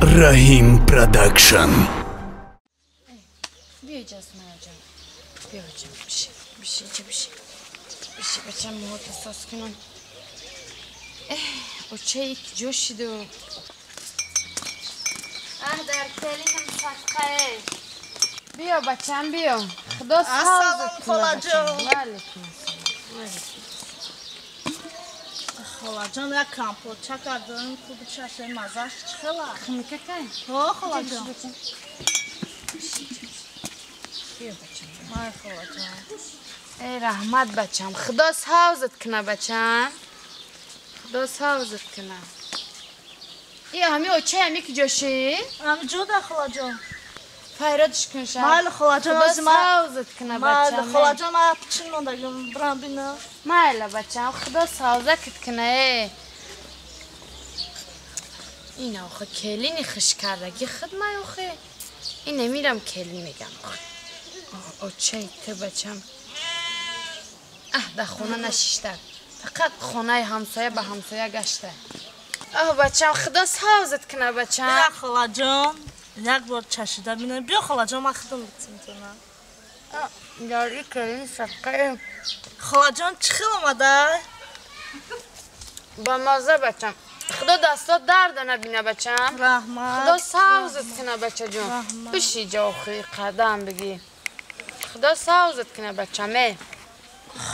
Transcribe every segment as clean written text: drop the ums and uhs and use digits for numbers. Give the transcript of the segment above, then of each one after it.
Раҳим Продакшн. Биё ҷазмаяҷон, биё ҷон, биши, биши, ҷа биши. Биши бачам муҳота соз кунам. Эҳ, очаи ки ҷо шиду. Аҳ, дар келинам садқае. Биё бачам, биё. Худо савзат кунад. Холаҷон. Ва алайкум ассалом. Холаҷон, як компотча кардам, хуби чашми маззаш чӣ хела? Хунукакай? Ҳо, холаҷон. Биё бачам. Ай, холаҷон. Эй, раҳмат бачам. Худо савзат кунад бачам. Худо савзат кунад. И ҳами очаи ҳами ки ҷоши? Ҳами ҷода, холаҷон. Файродш кун ша. Майли, холаҷон, Худо ози ман савзат кунад майли, бачам. Холаҷон, ман пичин мондагим, бирам бинам. Майла бачам, худо савзакат кунад, э. Ин охе келини хушкардагӣ худ май охе. Ин намирам келин мегам охе. Очаи ту бачам. Аҳ, дар хона нашишта. Фақат хонаи ҳамсоя ба ҳамсоя гашта. Оҳ, бачам, худо савзат кунад бачам. Ина холаҷон, як бор чашида бинам. Биё холаҷон, ман худам битимтонам. Яри келин садқае. Холаҷон, чӣ хел омадай? Ба мазза бачам. Худо дастот дарда набина бачам. Раҳмат. Худо савзат кунад бачаҷон. Раҳмат. Биши ҷо охи қадам бигӣ. Худо савзат кунад бачам, э.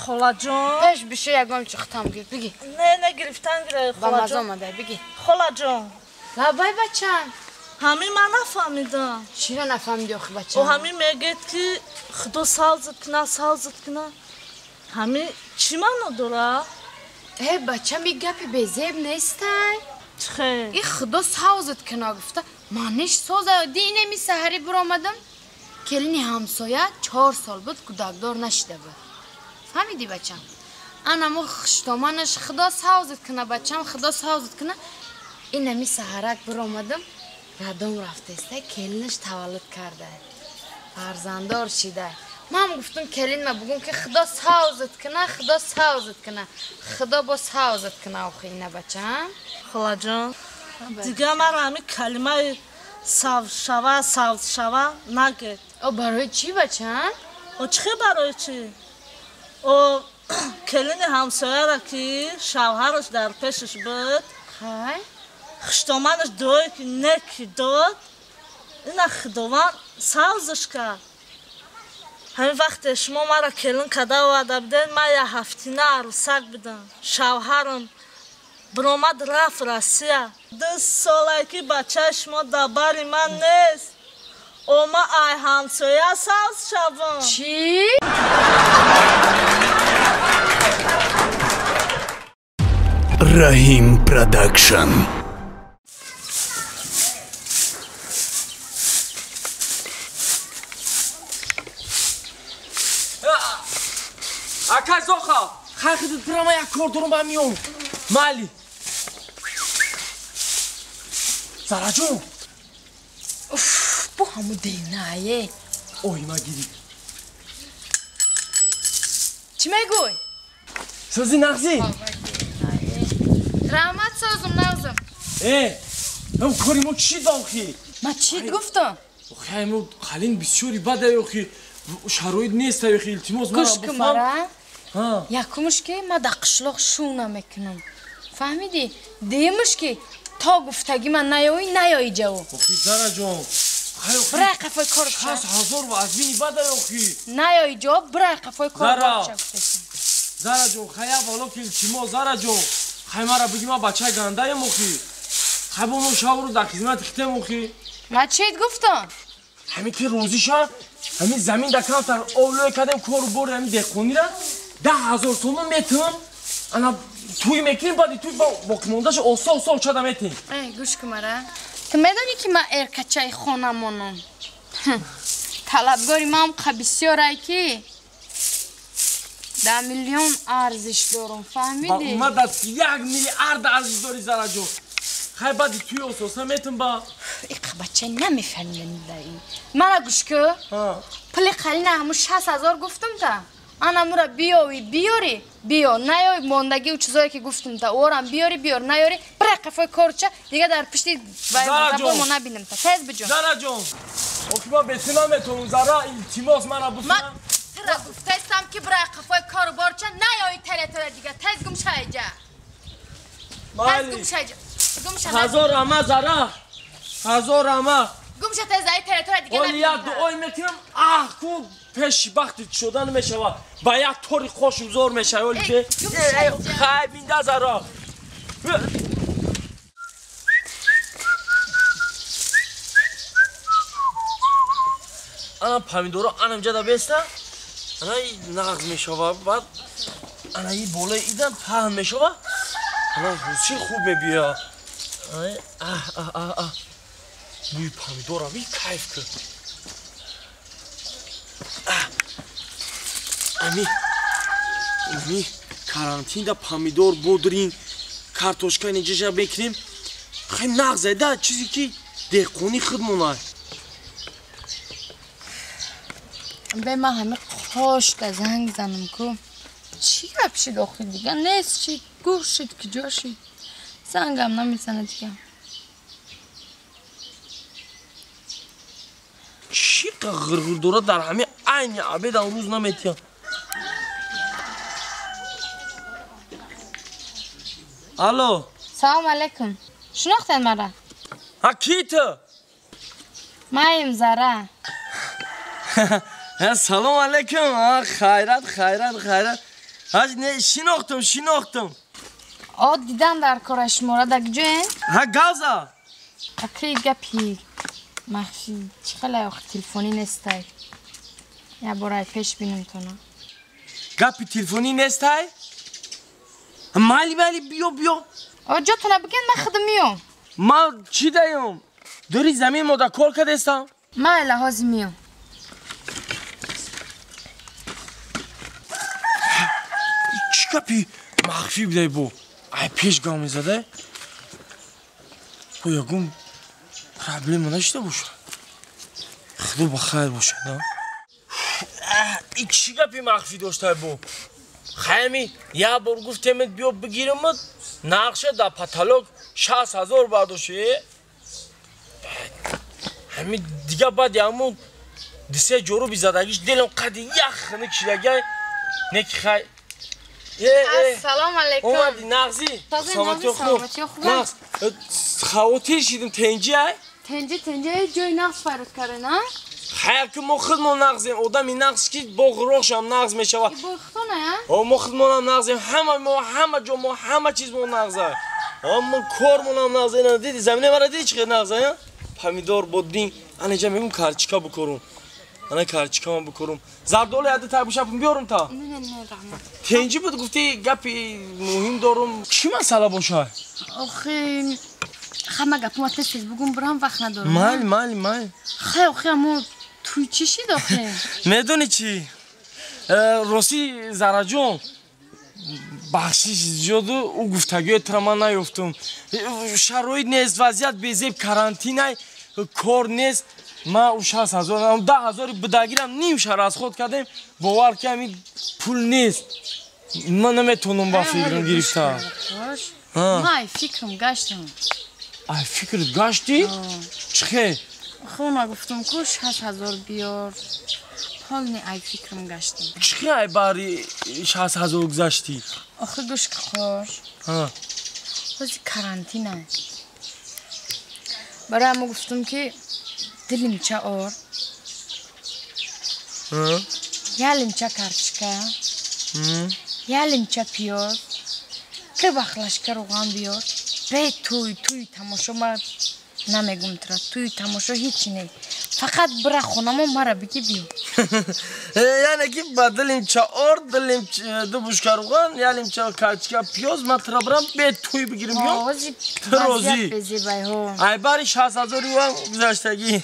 Холаҷон. Пеш биши ягон чи хитам гир, бигӣ. Не, не, гирифтан гирай, Ба мазза холаҷон. омадай, бигӣ. Холаҷон. Лабай бачам. Ҳамин ман нафаҳмидам. Чиро нафаҳмиди охи бачам? О ҳамин мегӯяд ки худо савзат кунад, савзат кунад. Ҳамин чӣ маъно дорад? Э, бачам, и гапи безеб нестай. Чӣ хел? И худо савзат кунад гуфта, маъниш соза. Динеми саҳарӣ биромадам. Келини ҳамсоя 4 сол буд кӯдакдор нашида буд. Фаҳмидӣ бачам? Анамо хуштоманаш худо савзат кунад бачам, худо савзат кунад. Инами саҳарак биромадам, радом рафтаиста, келинаш таваллуд карда. Фарзанддор шида. Ман гуфтам келинма бугум ки худо савзат кунад, худо савзат кунад. Худо бо савзат кунад охи ина бачам. Холаҷон, дигар маро ҳамин калимаи савз шава, савз шава нагӯед. О, барои чӣ бачам? О, чӣ хел барои чӣ? О, келини ҳамсояро ки шавҳараш дар пешаш буд, Хай? хуштоманаш дуое ки неки дод, ина худованд савзаш кард. Ҳамин вақте шумо маро келин карда оварда будед, ман як ҳафтина арӯсак будам. Шавҳарам биромад рафт Россия. 2 солае ки бачаи шумо дар бари ман нест. О, ман ай ҳамсоя савз шавам. Чӣ? Раҳим Продакшн. Акай Зоха, хай худат бирама як кор дорам ба миён. Майли. Зараҷон. Уф, бу ҳаму динае. Ой, ма гирӣ. Чӣ мегӯй? Сӯзи нағзӣ? Раҳмат созум, нағзум. Э, ам кори мо чӣ шид охи? Ман чӣ гуфтам? Охи, мо қалин бисёри бадай охи. Шароит нест охи, илтимос Гӯш кун мара. Ҳа. Якумш ки ман дар қишлоқ шу намекунам. Фаҳмидӣ? Дуюмш ки то гуфтагӣ ман наёӣ, наёӣ ҷаво. Охи, Зараҷон. Хай охи. Бирай қафои кор ша. 60 000 ва аз бини бадай охи. Наёӣ ҷо, бирай қафои кор Зара. ша гуфтесам. Зараҷон, хай аввало ки илтимос, Зараҷон. Хай мара бигӣ ман бачаи гандаем охи. Хай бо мо шабу рӯз дар хизмати хитем охи. Ман чит гуфтам? Ҳамин ки розӣ ша, ҳамин замин дар камтар овлӯе кардем, кору бори ҳамин деҳқонира 10 000 сомон метам. Ана туй мекунем, баъди туй боқимондаша оста оста очада метем. Эй, гӯш кун мара. Ту медонӣ ки ман эркачаи хонамонам? Талабгори ман қа бисёрай ки 10 миллион арзиш дорам, фаҳмидӣ? Ба ма дар 1 миллиард арзиш дорӣ, Зараҷон. Хай баъди туй ососа метам ба. Иқа бача намефаҳмида ин. Мана гӯш кун. Ҳа. Пули қалина ҳаму 60 000 гуфтам та. Ана мура биёвӣ, биёрӣ. биё, наёй мондагию чизое ки гуфтум та орам биёри, биёр, наёри, бира қафои корча, дига дар пишти забомо набинам та. Тез биҷон. Зара ҷон, охи ман бе ту наметавонам, Зара, илтимос мана бифурам. Тира гуфтаистам ки бира қафои кору борча, наёи территория дига, тез гум шайҷа. Тез гум шайҷа. Гум ша. Ҳазор ама, Зара. Ҳазор ама. Гум ша тез ай территория дига. Оли як дуой мекунам, аҳ ку пеши бахти шуда намешавад. Ба як тори хошум зор мешавад, оли ки. Хай бинда, Зара. Ана помидоро анамҷада беста. Ана нағз мешавад, баъд ана и болои идан паҳн мешавад. Ана ҳусин хуб мебиёяд. Аҳ аҳ аҳ аҳ. Бӯи помидора би кайф кун. Ами ами карантинда помидор, бодрин, картошка инҷаша мекунем. Хай нағз да чизе ки деҳқони худмонай. Бе ман ҳами қошта занг занам ку. Чӣ гап шид охи дига? Нест шид, гур шид, куҷо шид? Зангам намезанад дига. Чӣ ғирғир дорад дар ҳами айни абедам рӯз наметиҳам. Алло. Салом алейкум. Шинохтед мара? Ҳа, ки ту? Маем Зара. Салом алейкум. Хайрат, хайрат, хайрат. Ҳаҷ не, шинохтам, шинохтам. О, дидан дар кора шумора дар куҷоен? Ҳа, газа. Акри гапи махфи чӣ хеле охи телефонӣ нестай. Я бора пеш бинам тона. Гапи телефонӣ нестай? Майли, майли, биё, биё. О, ҷотона биген, ман худам миём. Ман чӣ даём? Дори замин мода кор кардестам? Майла, ҳозир миём. Чӣ гапи махфӣ будай бо? Ай пеш гам мезадай? Бо ягон проблема нашида бошад? Худо ба хайр бошад, а? И чӣ гапи махфӣ доштай бо? Хайми, як бор гуфтемет биё бигиримат, нақша дар паталог 60 000 бардоши. Ҳами дига баъди ҳамун дисе ҷоруби задагиш дилам қади як хунук шидагай. Не ки хай. Ассалому алайкум. Омади нағзи? Саломатӣ хуб. Нағз. Хавотир шидим, тенҷи ай? Тенҷи, тенҷи, ҷои нағз фарод кардан, а? Хайр ки мо худмон нағзем, одами нағз ки бо ғуроқшам нағз мешавад. Бо худтона, а? О, мо худмонам нағзем, ҳама мо, ҳама ҷо мо, ҳама чиз мо нағза. О, мо кормонам нағза, ина диди, заминаи мара диди чӣ қадр нағза, а? Помидор, бодрин, ана ҷа мегум карчика бикорум. Ана карчикама бикорум. Зардолу яда табушапум биёрум та. Не, не, не, раҳмат. Тенҷи буд гуфти гапи муҳим дорум. Чӣ масъала бошад? Охи, хама гапума тез тез бугум, бурам вақт надорам. Майли, майли, майли. Хай, охи, амо туй чӣ шид охи? Медонӣ чӣ? Рости Зараҷон, бахшиш зиёду ӯ гуфтагиҳои тура ман наёфтум. Шароит нест, вазъият безеб, карантинай, кор нест. Ман ӯ 60 000, 10 000-и будагирам ним шаҳр аз худ кардем, бовар ки ҳамин пул нест. Ман наметавонам ба фикрам гирифта. Ман ай фикрам гаштам. Ай фикрат гаштӣ? Чӣ хел? Хона гуфтам ку 6000 биёр. Полни ай фикрам гаштам. Чӣ хел ай баҳри 60 000 гузаштӣ? Охи гӯш ки хош. Ҳози карантина. Барои ҳамо гуфтам ки дилимча ор. Ялимча карчика. Ялимча пиёз. Ки бахлашка руған биёр. Бе туй, туй тамошо ма намегум тура. Туй тамошо ҳичи не. Фақат бира хонамо мара биги биё. Яъне ки ба дилимча ор, дилимча ду бушка руған, ялимча карчика пиёз ма тура бирам бе туй бигирим биём. Ту розӣ. Ай бари 60 000 юан гузаштагӣ.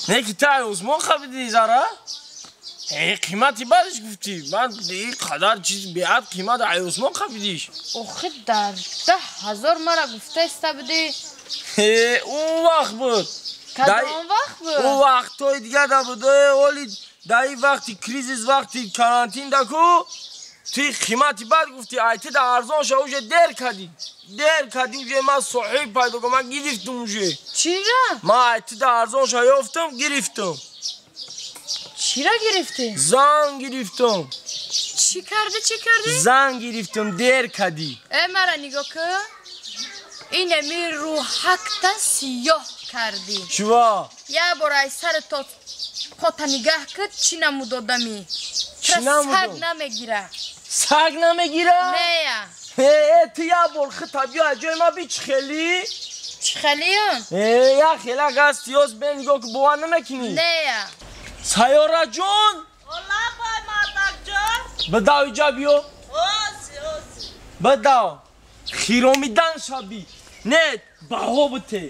Не ки ту ай Усмон хабидӣ, Зара? Э, қимати бариш гуфтӣ. Ман ин қадар чиз беҳад қимат ай Усмон хабидиш. Охи дар 10 000 мара гуфтаиста будӣ. Э, ӯ вақт буд. Кадом вақт буд? Ӯ вақтҳои дига да буд. Оли дар ин вақти кризис, вақти карантин да ку Ти қимати бад гуфтӣ, ай ти да арзон ша уже дер кардӣ. Дер кардӣ уже ман соҳиб пайдо кардам, ман гирифтум уже. Чира? Ман ай ти да арзон ша ёфтам, гирифтум. Чира гирифтӣ? Зан гирифтум. Чӣ кардӣ, чӣ кардӣ? Зан гирифтум, дер кардӣ. Э, мара нигоҳ кун. Инами рӯҳакта сиёҳ кардӣ. Чува? Як бор ай сари то пота нигаҳ кун, чӣ намуд одамӣ? Чӣ намудам? Саг намегира. Саг намегира? Нея. Э, ту як бор хита биё аз ҷои ман би чӣ хелӣ? Чӣ хелиюн? Э, як хелак ҳасти, ёз бе нигоҳ ки бовар намекунӣ. Нея. Сайёраҷон! Олабай, мардакҷон! Бидав иҷа биё. Ози, ози. Бидав. Хиромидан шаби. Не, баҳо бите.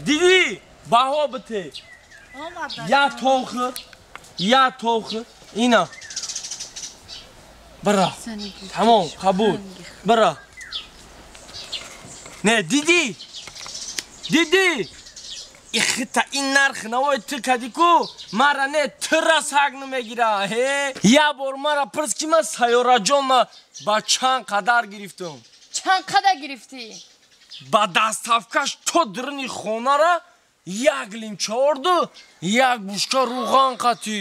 Дидӣ? Баҳо бите. Я тохир, я тохир. Ина. Бира. Тамом, қабул. Бира. Не, дидӣ? Дидӣ? Ихита ин нарх навои ту кадӣ ку, мара не тира саг намегира. Ҳе, як бор мара пурс ки ман Сайёраҷон ма ба чанд қадар гирифтум. Чанд қадар гирифтӣ? Ба доставкаш то дурни хонара як лимча орду, як бушка рӯған қатӣ.